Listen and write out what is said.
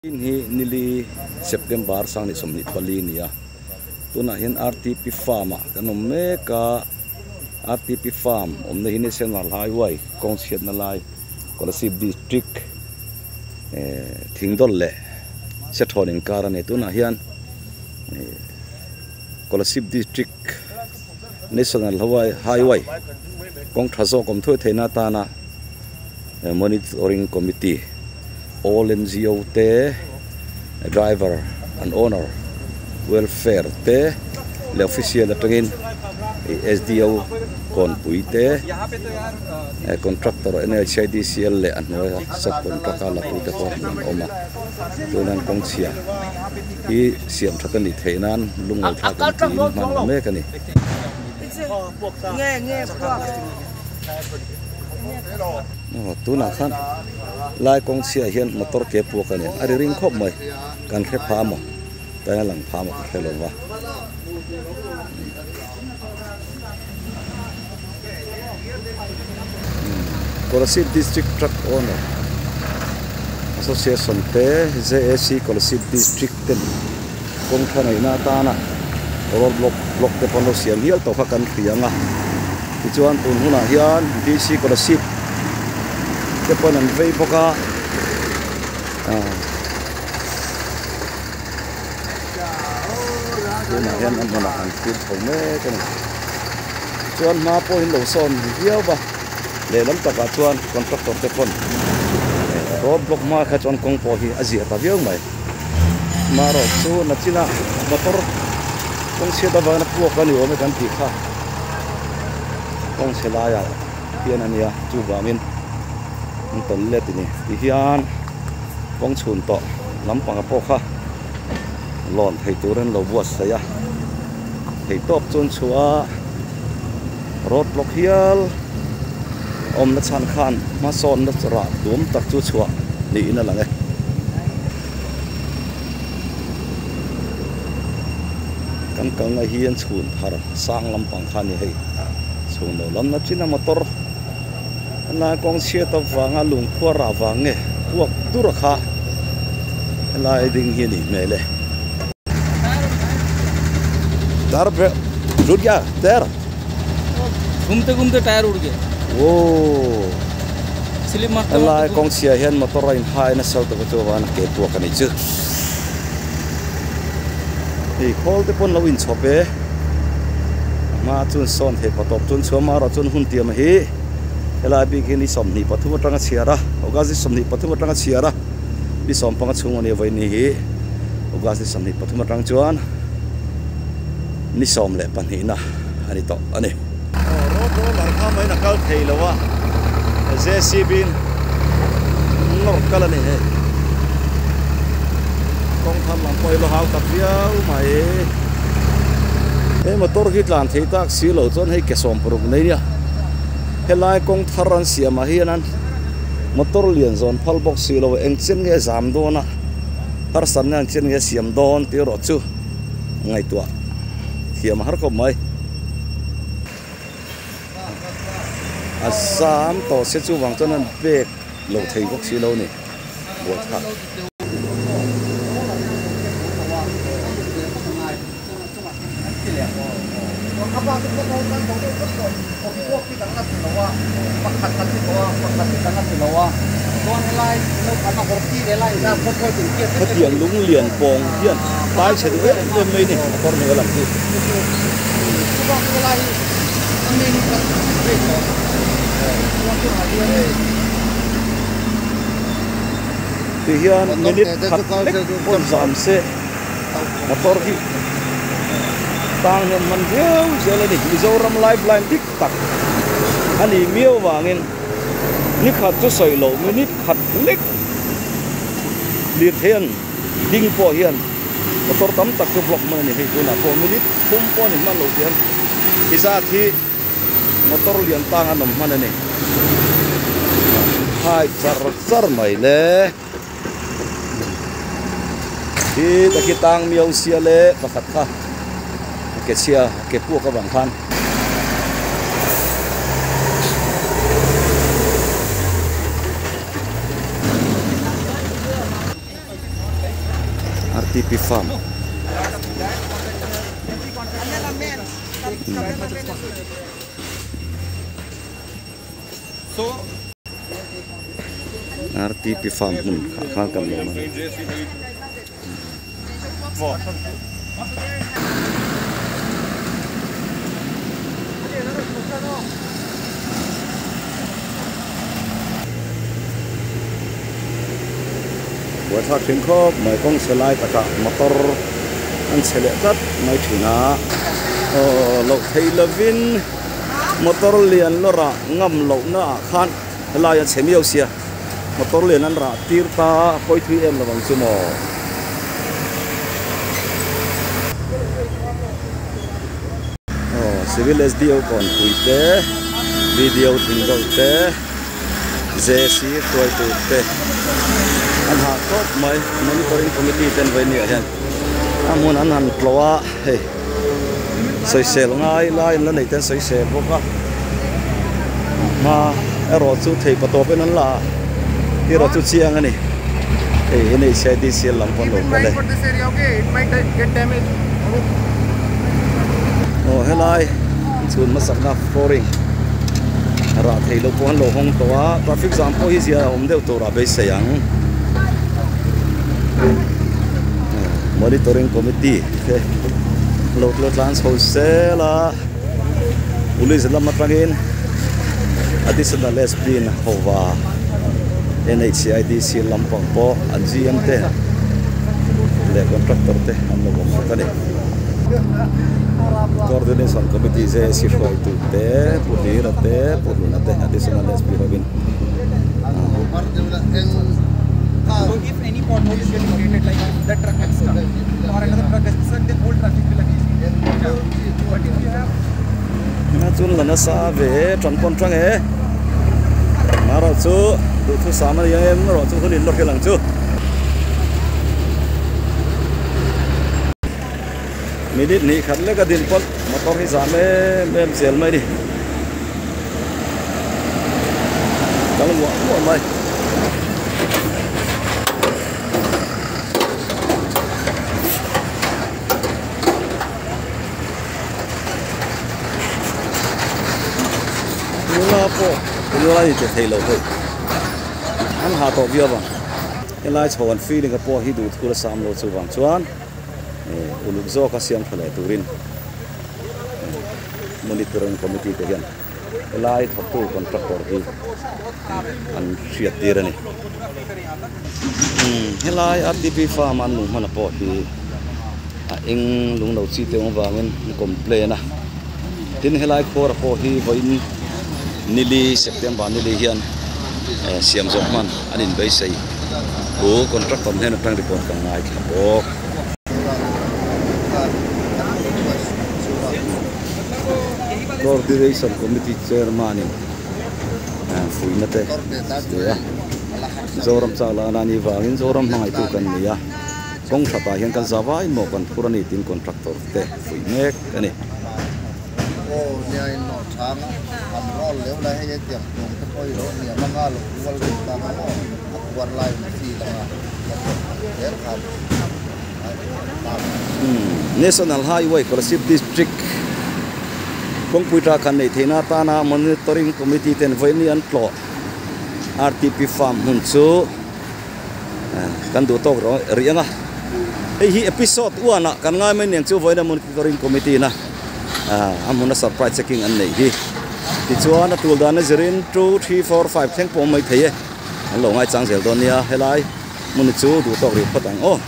In hi nili September 2024 a ni a, tunah hian RTP farm ah kan awm mek a, RTP farm awmna hi National Highway kawng chhiatna lai Kolasib District eh Thingdawl leh Sethawn inkar a ni. Tunah hian eh Kolasib District National Highway kawng tha zawk awm thuai theihna atana Monitoring Committee All NGO te Driver and Owner Welfare te leh Official atangin SDO Kawnpui te Contractor NHIDCL leh a hnuaia Sub Contract a la tute pawh an awm a tunan kawng chhia hi siam that a nih theih nan lungawi thlak an tiin hman ta mek a ni. Aw tunah khan lai kawng chhiah hian motor ke puak a ni a ri ring khawp mai kan hre pha maw tlai a lang pha maw ka hre lo va. Kolasib District Truck Owner Association te JAC Kolasib District ten kawng tha neihna atana road block block te pawh an lo siam hial tawh kha kan hria ang a tichuan tun hunah hian DC Kolasib te pawn an vei bawk a ah tunah hian a hmunah an thlir chho mek a ni chuan hma pawh in lo sawn viau va lehlam takah chuan contractor te pawn road block hma kha chuan kawng pawh hi a zia ta viau mai marawh chu nachina motor kawng chhiat avangin a puak a ni awm e kan tih kha kawng chhe laiah hian a nia chuvangin an tawn let a ni tihian kawng chhun tawh lampang pawh kha lawn thei tur an lo buatsaih a theihtawp chuan chhuah a road block hial awmna chhan khan hmasawnna rah duam tak chu chhuah niin a lang e. Kan kalna hi an chhun thar sang lampang kha a ni hei chhun lo lamna chin a motor helai kawng chhiat avanga lungkhuar rah vang nge puak dur a kha helai ding hi a nih hmel e. Tar pe rut gaya ter ghumte ghumte tyre ud gaya oh slip marte helai kawng chhia hian motor a inhai nasa lutuk a chuan a ke puak a nih chu hei khawl te pawn lo inchhawp e a hma chuan sawn thei patawp chuan chhuah marawh chuan hun tiam hi helai bik hi ni 23 atanga chhiar a august ni 23 atanga chhiar a ni 15 chhung a nia vawiin ni hi august ni 23 atang chuan ni 12 na a ni tawh a ni. Road roller kha mai in a kal thei lo a JCB in nawr kal a ni hei kawng thar lam pawh hi lo hau tak viau mai he motor hi tlan thei tak si lo chuan hei ke 60 nei nia helai kawng thar an siam ah hian an motor lian zawn phal bawk si lo eng chen nge zam dawn a harsatna eng chen nge siam dawn tih erawh chu ngaihtuah thiam a har khawp mai. A zam tawh se chuvang chuan an pek lo thei bawk si lo ni buaithlak. Khatiang lung lian pawng hian tlai chhe duh em em mai ni motor hnuai lam hi. Ti hian minute khat lek pawn zam se motor hi tang hian hman viau zel a ni. Mizoram lifeline dik tak a ni miau vangin ni khat chu sawi loh minute khat lek lirthei an ding pawh hian motor tam tak chu block hman a ni hei tunah pawh minute thum pawh a ni hman loh hian ti zat hi motor lian tang an awm hman a ni hai char char mai le hi takhi tang miau sia le pakhat kha ke chhia ke puak avang khan. RTP farm. RTP farm hmun ah khan kan lawm a ni. Buaithlak thin khawp mai kawng chhe lai takah motor an chhe leh tlat mai thin a aw loh theih lovin motor lian lawrah ngam lohna ah khan helai a chhe miau sia motor lian an rah tir ta a pawi thui em lovang chu maw. Aw civil SDO kawnpui te video thingdawlh te. JC hruaitu te an hah khawp mai monitoring committee ten vawiin ah hian a hmun an han tlawh a hei sawisel ngai lai an la neih te an sawisel bawk a hma erawh chu thei patawp in an la a erawh chu chiang a ni hei NHIDCL lam pawh an lo kal e aw helai chhun hmasakna flooring. Rah theih loh pawh an lo hawng tawh a, traffic jam pawh hi zia a awm deuh tur a beisei ang. Monitoring committee te lo tlo tlan chho zel a, police lam atangin additional SP in ho va, NHIDC lampang pawh an GM te leh contractor te an lo awm bawk a ni. Coordination Committee JAC hruaitu te, Pu Hlira te, Pu Hluna te Additional SP hovin Hna chun la nasa ve tan pawn tang e Marawh chu duhthusam a ni ang em erawh chu hun in lawk hial ang chu. Minute hnih khat lek a din pawlh motor hi zam em em zel mai a ni kal muah muah mai. Nula pawh nula ni che thei lo hei an ha tawh viau ang. Helai chho an feeling a pawh hi duh thul a sam lo chuvang chuan uluk zawka siam tha leh turin monitoring committee te hian helai thawktu contractor hi an hriat tir a ni. Helai RTP farm an luh hman a pawh hi a eng lung lo chi te awm vangin an complain a tin helai khuar a pawh hi vawiin nili September nili hian siam zawh hman an inbeisei thu contractor hnen atang report kan ngaithla bawk. Coordination Committee Chairman in fuihna te a pe a, Zoram chak lana a nih vangin Zoram hmangaihtu kan ni a, kawng thatah hian kan za vai maw kan phur a ni tiin contractor te fuih mek a ni. Aw nia in nawh chang a, an roll leu lai hei hetiang tlawng te pawh i lo hniam anga lo rual deuh tak a maw a khuar lai in feel anga ka thawk zel khan a tak. National Highway Kolasib District kawngpui ta khan neih theihna atana Monitoring Committee ten vawiin an tlawh RTP Farm hmun chu kan duh tawk rih ang a hei hi episode one ah kan ngai mai nen chu vawiin a monitoring committee na a hmun a surprise checking an neih hi tichuan a tul dan a zirin 2 3 4 5 thleng pawh awm mai thei e an lo ngaichang zel dawn nia helai hmun chu duh tawk rih phawt ang aw.